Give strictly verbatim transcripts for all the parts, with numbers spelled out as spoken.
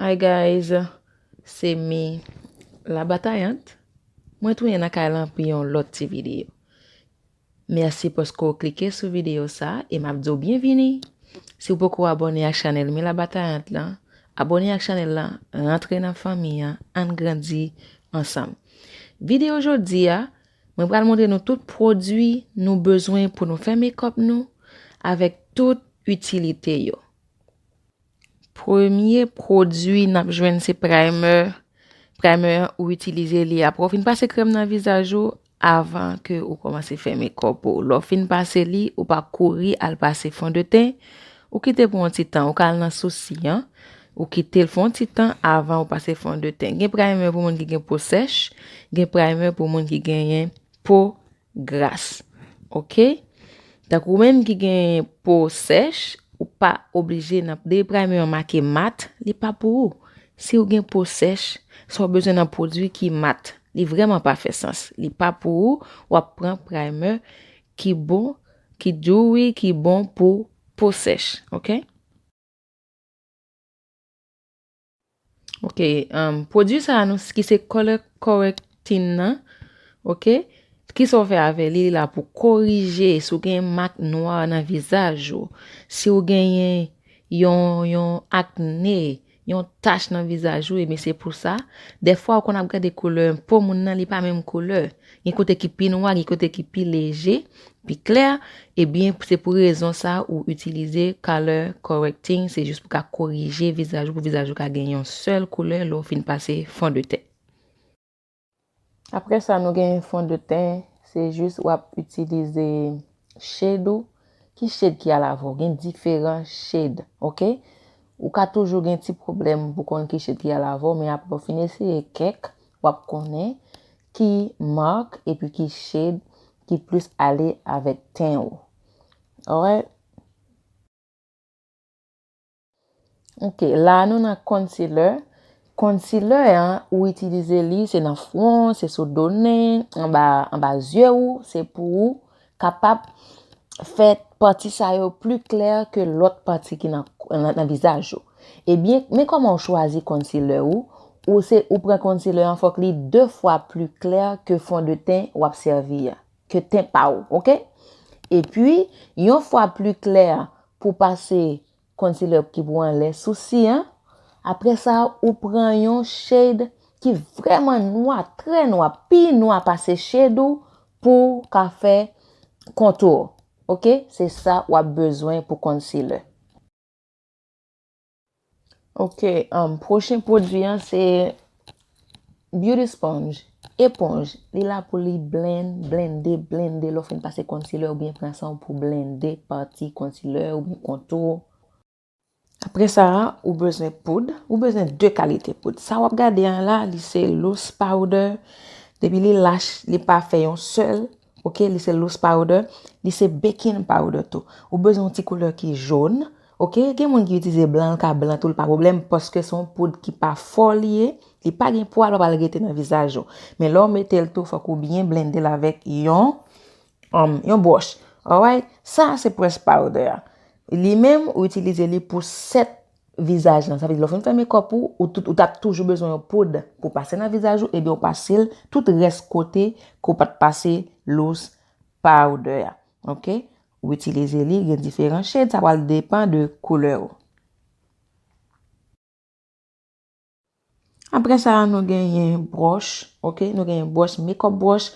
Hi guys, se mi, Labatayant. Mwen tounen nan kay lan pou yon lòt ti videyo. Mèsi paske w klike sou videyo sa e m ap di w byenvini. Si w poko abòne ak chanèl mi, Labatayant lan, abòne ak chanèl lan, rantre nan fanmi an, ann grandi ansanm. Videyo jodi a, mwen pral montre nou tout pwodui nou bezwen pou nou fè makeup nou avèk tout itilite yo. Premye pwodui n ap jwenn se primer. Primer an, ou itilize li apre w fin pase krèm nan vizaj ou avan ke ou kòmanse fè makeup ou. Lè w fin pase li, ou pa kouri al pase fondeten. Ou kite pou yon ti tan, ou ka al nan sousi an. Ou kite l fè yon ti tan avan ou pase fondeten. Gen primer pou moun ki gen po sèch, gen primer pou moun ki genyen po gras. Oke? Tankou ou menm ki gen po sèch, ou pa oblije nan de primer an make mat, li pa pou ou. Si w gen po sèch, sa w bezwen nan pwodui ki mat. Li vrèman pa fè sans. Li pa pou ou, w ap pran primer ki bon, ki dewy, ki bon pou po sèch. Oke? Ok, um, pwodui sa a nou, ki se color correcting nan, ok? Kisa w fè avè li? Li la pou korije si w gen mak nwa nan vizaj ou, si w genyen yon, yon akne, yon tach nan vizaj ou, ebyen se pou sa. Dèfwa ou konn ap gade koulè po moun nan, li pa menm koulè. Gen kote ki pi nwa, gen kote ki pi leje, pi klè. Ebyen, se pou rezon sa ou itilize color correcting, se jis pou ka korije vizaj ou, pou vizaj ou ka gen yon sèl koulè lè w fin pase fondeten. Apre sa, nou gen fondeten, se jis w ap itilize shade ou. Ki shade ki al avè w? Gen diferan shade, ok? Ou ka toujou gen ti pwoblèm pou konn ki shade ki al avè w, men apre w fin eseye kèk, w ap konnen ki mak epi ki shade ki plis ale avèk ten ou. Alright? Ok, la nou nan concealer. Concealer an, ou itilize li, se nan fwon, se sou do nen, anba, anba zye ou, se pou ou kapab fè pati sa yo pli klè ke lòt pati ki nan, nan, nan vizaj ou. Ebyen, men kòman w chwazi concealer ou, ou se, ou pran concealer an, fòk li de fwa pli klè ke fondeten w ap sèvi a, ke ten pa w, ok? Epi, yon fwa pli klè pou pase concealer ki pou anlè sousi an, apre sa, ou pran yon shade ki vrèman nwa, trè nwa, pi nwa pase shade ou pou ka fè contour, ok? Se sa w ap bezwen pou concealer. Ok, um, pwochen pwodui an se beauty sponge, eponj. Li la pou li blend, blende, blende. Lè w fin pase concealer oubyen pran san w pou blende pati concealer oubyen contour. Apre sa, ou bezwen poud. Ou bezwen de kalite poud. Sa w ap gade an la, li se loose powder. Depi li lach, li pa fè yon sèl. Ok, li se loose powder. Li se baking powder tou. Ou bezwen yon ti koulè ki jòn. Ok, gen moun ki itilize blan, l ka blan tou, l pa pwoblèm, paske se yon poud ki pa fò li ye. Li pa gen pwa, l pa pral rete nan vizaj ou. Men lè w mete l tou, fòk ou byen blende l avèk yon, um, yon bwòch. Alright? Sa a se press powder a. Li menm, ou itilize li pou sèt vizaj lan. Sa vle di, lè w fin fè makeup ou, ou, tout, ou t ap toujou bezwen yon poud pou pase nan vizaj ou, ebyen, ou pase l tout rès kote ke w pa t pase loose powder a. Ok? Ou itilize li, gen diferan shade, sa pral depann de koulè ou. Apre sa, nou genyen bwòch, ok? Nou genyen bwòch, makeup bwòch,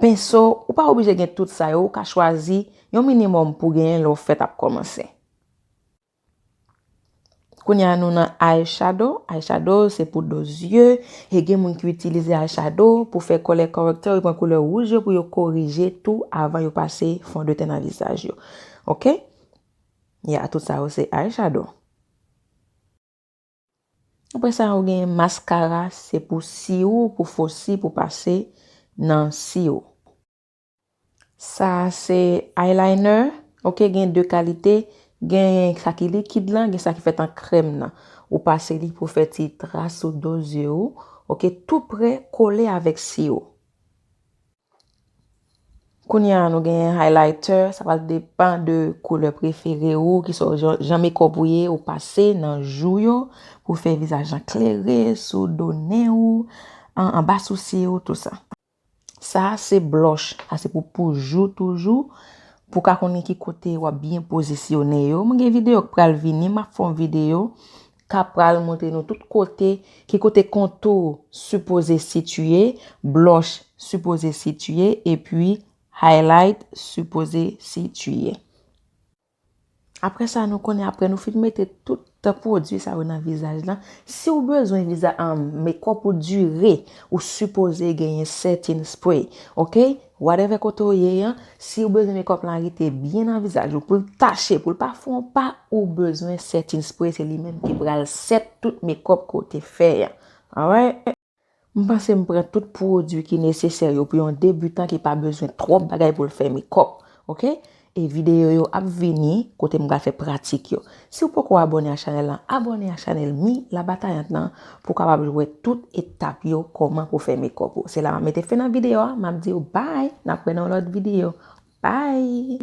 penso. Ou pa oblije gen tout sa yo, ou ka chwazi yon minimòm pou genyen lè w fèt ap kòmanse. Kounye a, nou nan eyeshadow. Eyeshadow, se pou do zye. E gen moun ki itilize eyeshadow pou fè color corrector. Yo pran koulè wouj yo pou yo korije tou avan yo pase fondeten nan vizaj yo. Ok? Ya, tout sa yo se eyeshadow. Apre sa, ou gen maskara, se pou si ou, pou fo si, pou pase nan si ou. Sa a se eyeliner, ok, gen de kalite, gen sa ki likid lan, gen sa ki fèt an krèm nan. Ou pase li pou fè ti tras sou do zye ou, ok, tou pre kole avèk si ou. Kounye a nou genyen highlighter, sa pral depan de koulè prefere ou, ki sou jan, jan makeup ou ye, ou pase nan jou yo, pou fè vizaj lan klere, sou do nen ou, an, anba sousye ou, tou sa. Sa se blush, sa se pou, pou jou toujou, pou ka konnen ki kote w ap byen pozisyonnen yo. Mwen gen videyo k pral vini, m ap fè yon videyo ka pral montre nou tout kote, ki kote kontou sipoze sitiye, blush sipoze sitiye, epi highlight sipoze sitiye. Apre sa, nou konnen apre nou fin mete tout pwodui sa yo nan vizaj lan, si w bezwen viza, um, makeup ou dire, ou sipoze genyen setting spray, ok? Whatever kote w ye an, si w bezwen makeup lan rete byen nan vizaj ou, pou l tache, pou l pa fon pa, ou bezwen setting spray, se li menm ki pral set tout makeup ke w te fè an. Alright? M panse m pran tout pwodui ki nesesè yo pou yon debitan ki pa bezwen twòp bagay pou l fè makeup, ok? E videyo yo ap vini kote m pral fè pratik yo. Si w poko abòne a chanèl lan, abòne a chanèl Mi La Batayant lan pou w kapab wè tout etap yo, kòman pou fè makeup ou. Se la m ap mete fen nan videyo a, m ap di w bye, n ap wè nan yon lòt videyo. Bye!